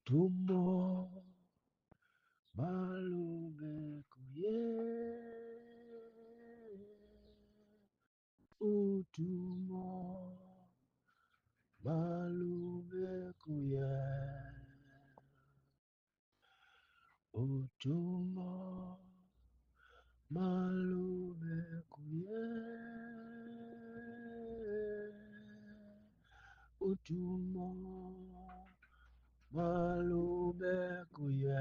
Udumo malube kuye. Udumo malube kuye. Udumo malube kuye. Udumo malube kuye.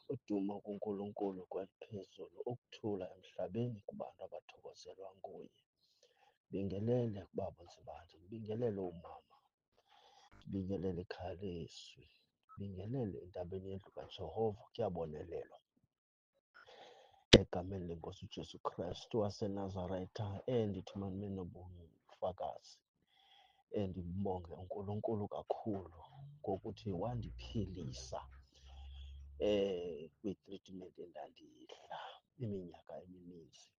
Udumo kuNkulunkulu kweliphezulu, ukuthula emhlabeni kubantu abathokozelwa nguye. Ndibingelele kubaba uNtsibande, ndibingelele umama, ndibingelele ikhaya lezwi, ndibingelele entabeni yendlu kaJehova, kuyabonelelwa. Egameni lenkosi uJesu Kristu waseNazaretha, endithi mandibe nobufakazi, endimbonge uNkulunkulu kakhulu ngokuthi wandiphilisa kwitritimenti endandiyidla iminyaka emininzi.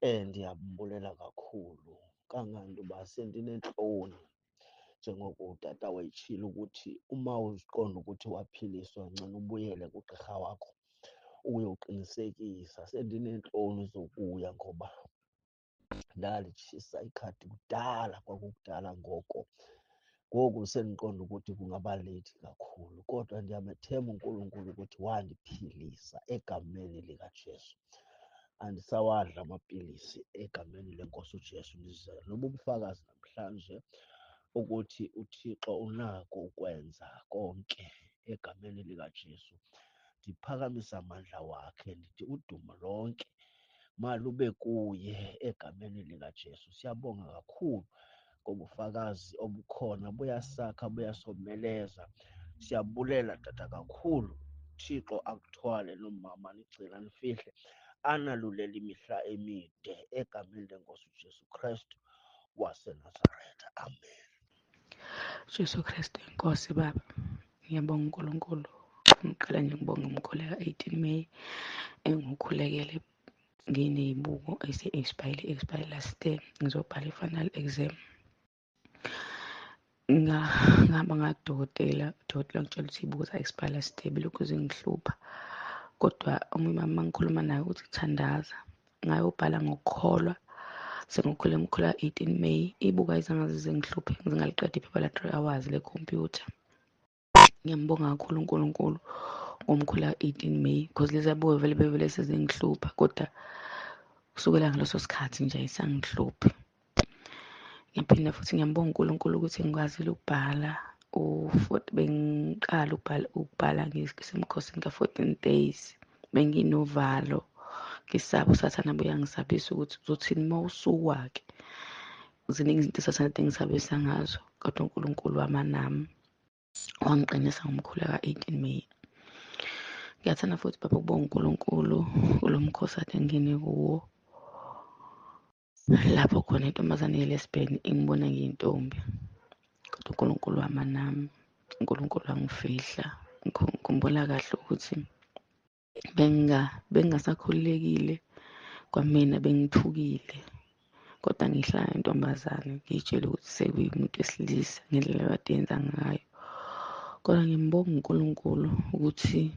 Ndiyambulela kakhulu kangangoba sendineentloni, njengoko utata wayetshilo ukuthi uma uziqonda ukuthi waphiliswa ngcono ubuyele kugqirha wakho uyoqinisekisa. Sendineentloni zokuya ngoba ndalitshisa ikhadi kudala, kwakukudala ngoko. Ngoku sendiqonda ukuthi kungaba leyithi kakhulu, kodwa ndiyamethemba uNkulunkulu ukuthi wandiphilisa egameni likaJesu. Andisawadli amapilisi egameni lenkosi uJesu. Ndiza nobufakazi namhlanje ukuthi uThixo unako ukwenza konke egameni likaJesu. Ndiphakamisa amandla wakhe, ndithi udumo lonke malube kuye egameni likaJesu. Siyabonga kakhulu ngobufakazi obukhona, buyasakha, buyasomeleza. Siyabulela tata kakhulu. Thixo akuthwale nomama, nigcine nifihle, analulele imihla emide egameni lenkosi uJesu Kristu waseNazaretha. Amen. Jesu Kristu inkosi baba, ngiyabonga uNkulunkulu. Ngiqala nje ngibonge umkhuleko 18 May engiwukhulekele nginey'buko ese-expire expire last year, ngizobhala i-final exam. Ngahamba ngakudokotela, udokotela wangitshela ukuthi iy'buko za-expire last year, belokhu zingihlupha. Kodwa omunye umama mangikhuluma naye uthi thandaza, ngayobhala ngokukholwa. Sengikhule umkhuleko 18 May, iy'buko ayizange zize ngihluphe, ngize ngaliqeda iphepha la-3 hours lekhompyutha. Ngiyambonga kakhulu uNkulunkulu ngomkhuleko 18 May, because lezi buko vele bevele sezingihlupha, kodwa kusukela ngaleso sikhathi nje ayisangihluphi. Ngiyaphinda futhi ngiyambonga uNkulunkulu ukuthi ngikwazile ukubhala bengiqala ukubhala ngisemkhosini ka-14 days. Benginovalo, ngisaba uSathane abuye angisabise ukuthi uzothini uma usuwa-ke. Ziningi izinto uSathane ade ngisabisa ngazo, kodwa uNkulunkulu wama nami, wangiqinisa ngomkhuleko ka-18 May. Ngiyathanda futhi baba ukubonga uNkulunkulu kulo mkhosi ade ngingene kuwo, lapho khona intombazane ye-lesbian ingibona ngiyintombi, kodwa uNkulunkulu wama nami, uNkulunkulu wangifihla. Ngikhumbula kahle ukuthi bengingasakhululekile kwamina, bengithukile, kodwa ngihlala nentombazane ngiyitshele ukuthi sekuyimuntu wesilisa ngendlela ekade yenza ngayo. Kodwa ngimbonga uNkulunkulu ukuthi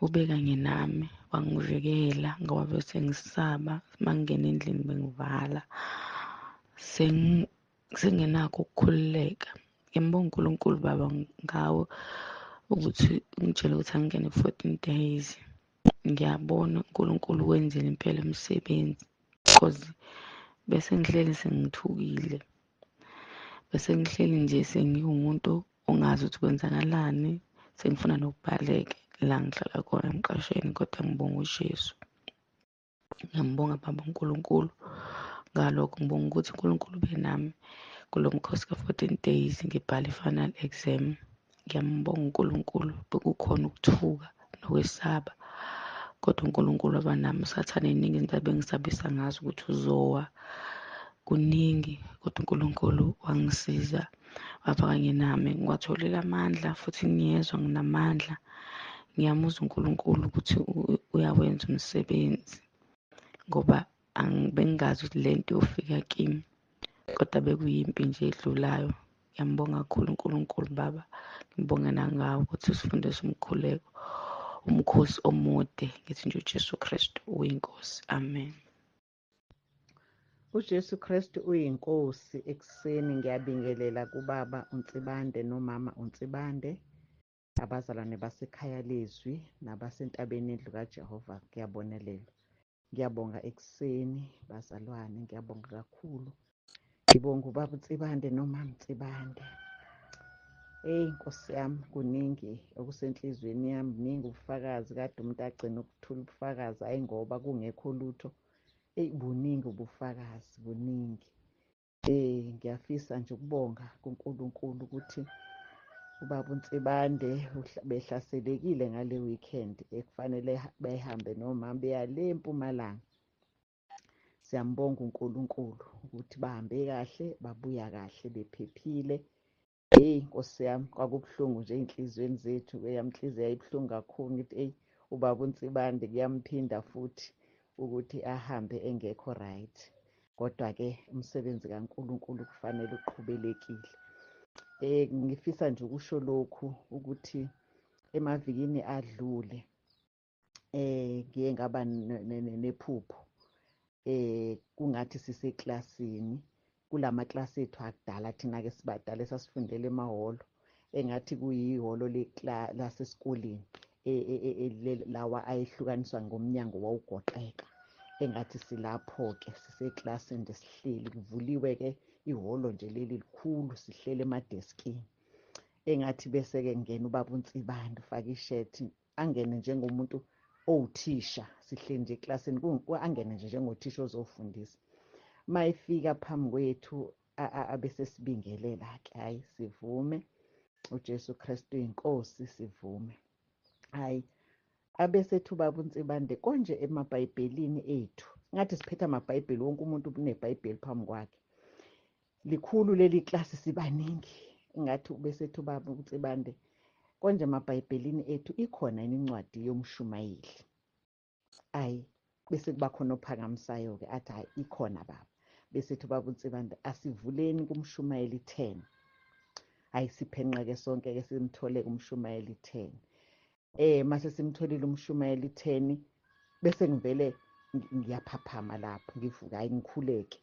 ube kanye nami, wangivikela ngoba bese ngisaba uma ngingena endlini bengivala, senginakho ukukhululeka. Ngimbonga uNkulunkulu baba ngawe ukuthi ungitshele ukuthi angingene ku-14 days. Ngiyabona uNkulunkulu wenzile impela umsebenzi, because bese ngihleli sengithukile, bese ngihleli nje sengiwumuntu ongazi ukuthi kwenzakalani, sengifuna nokubaleka la ngihlala khona emqashweni, kodwa ngibonga uJesu. Ngiyambonga baba uNkulunkulu ngalokho, ngibonga ukuthi uNkulunkulu ube nami kulo mkhosi ka-14 days ngibhala i-final exam. Ngiyambonga uNkulunkulu, bekukhona ukuthuka nokwesaba, kodwa uNkulunkulu waba nami. uSathane iningi izinto abengisabisa ngazo ukuthi uzowa kuningi, kodwa uNkulunkulu wangisiza, waba kanye nami. Ngiwatholile amandla futhi ngiyezwa nginamandla. Ngiyamuzwa uNkulunkulu ukuthi uyawenza umsebenzi, ngoba bengingazi ukuthi le nto iyofika kimi, kodwa bekuyimpi nje edlulayo. Ngiyambonga kakhulu uNkulunkulu Baba, ngibonge nangawe ukuthi usifundise umkhuleko, umkhosi omude. Ngithi nje uJesu Kristu uyiNkosi. Amen. UJesu Kristu uyiNkosi. Ekuseni ngiyabingelela kubaba uNsibande nomama uNsibande, abazalwane basekhaya lezwi nabasentabeni yendlu kaJehova. Ngiyabonelelwa. Ngiyabonga ekuseni bazalwane, ngiyabonga kakhulu. Ngibonga ubaba uNsibande nomama uNsibande. Eyi Nkosi yami, kuningi okusenhliziyweni yami, buningi ubufakazi. Kade umuntu agcina ukuthula ubufakazi, hhayi ngoba kungekho lutho. Eyi buningi ubufakazi, buningi. Ngiyafisa nje ukubonga kuNkulunkulu ukuthi ubaba uNsibande behlaselekile ngale weekend ekufanele behambe nomama beya le eMpumalanga. Siyambonga uNkulunkulu ukuthi bahambe kahle, babuya kahle bephephile. Hey Nkosi yami, kwakubuhlungu nje ey'nhliziyweni zethu, eyami inhliziyo yayibuhlungu kakhulu. Ngithi eyi ubaba uNsibande kuyamphinda futhi ukuthi ahambe engekho right. Kodwa-ke umsebenzi kaNkulunkulu kufanele uqhubelekile. Ngifisa nje ukusho lokhu ukuthi emavikini adlule ngiye ngaba nephupho. Kungathi siseklasini, kulamaklasi ethu akudala thina-ke sibadala esasifundela emahholo, engathi kuyihholo lasesikoleni lawa ayehlukaniswa ngomnyango wawugoqeka. Engathi silapho-ke siseklasini nje sihleli, kuvuliwe-ke ihholo nje leli likhulu, sihleli emadeskini. Engathi bese-ke ngena ubaba uNsibande, ufake ishethi, angene njengomuntu owuthisha, sihleli nje eklasini, angene nje njengothisha ozofundisa. Mayefika phambi kwethu abese sibingelela-ke, hhayi sivume, uJesu Kristu iNkosi, sivume. Hhayi abesethi ubaba uNsibande konje emabhayibhelini ethu, ngathi siphethe amabhayibheli, wonke umuntu unebhayibheli phambi kwakhe. Likhulu leli klasi, sibaningi. Ngathi ubesethi ubaba uNsibande konje emabhayibhelini ethu ikhona yini incwadi yomshumayeli? Ayi bese kuba khona ophakamisayo-ke athi hhayi ikhona baba. Bese ethi ubaba uNsibande asivuleni kumshumayeli 10. Hhayi siphenqeke sonke-ke simthole kumshumayeli 10. Mase simtholile umshumayeli 10 bese ngivele ngiyaphaphama lapho, ngivuka hhayi ngikhuleke.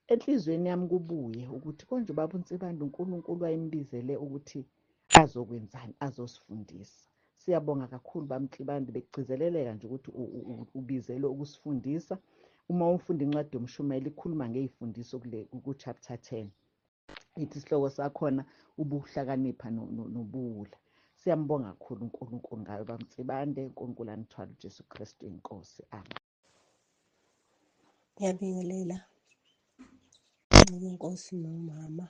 Enhliziyweni yami kubuye ukuthi konje ubaba uNsibande uNkulunkulu wayembizele ukuthi azokwenzani, azosifundisa. Siyabonga kakhulu bamNsibande, bekugcizeleleka nje ukuthi ubizelwe ukusifundisa. Uma ufunda incwadi yomshumayeli ikhuluma ngey'fundiso ku-chapter 10. Ithi isihloko sakhona ubuhlakanipha nobuwula. Siyambonga kakhulu uNkulunkulu ngayo bamNsibande. uNkulunkulu anithwale, uJesu Kristu iNkosi. Amen. Ngiyabingelela inkosi nomama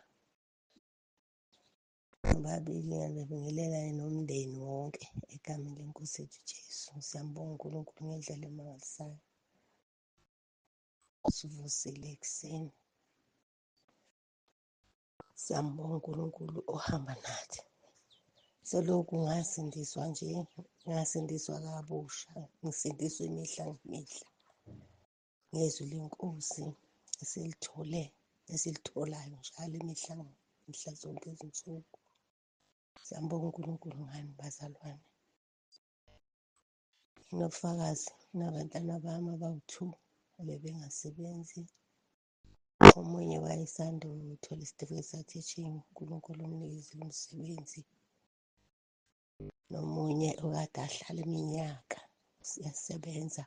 bobabili, ngiyabingelela nomndeni wonke egameni lenkosi yethu Jesu. Siyambonga uNkulunkulu ngendlela emangalisayo, usivusile ekuseni. Siyambonga uNkulunkulu ohamba nathi. Selokhu ngasindiswa nje, ngasindiswa kabusha, ngisindiswa imihla ngemihla ngezwi lenkosi esilithole, esilitholayo njalo imihla mihla zonke izinsuku. Siyambonga uNkulunkulu ngani bazalwane. Nginobufakazi, nginabantwana bami abawu-2 abebengasebenzi. Omunye wayesanda ukuthola isitifiketi sa-teaching, uNkulunkulu umnikezile umsebenzi. Nomunye okade ahlala iminyaka siyasebenza.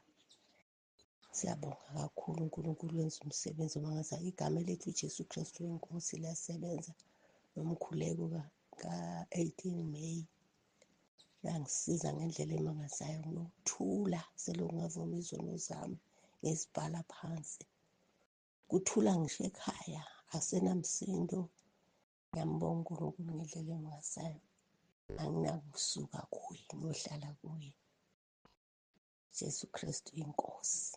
Siyabonga kakhulu, uNkulunkulu wenza umsebenzi omangazayo. Igama lethu uJesu Kristu weNkosi liyasebenza. Nomkhuleko ka-18 May yangisiza ngendlela emangazayo. Nginokuthula selokhu ngavuma izono zami ngizibhala phansi. Kuthula ngisho ekhaya, asenamsindo. Ngiyambonga uNkulunkulu ngendlela emangazayo. Anginakusuka kuye, ngiyohlala kuye. Jesu Kristu iNkosi.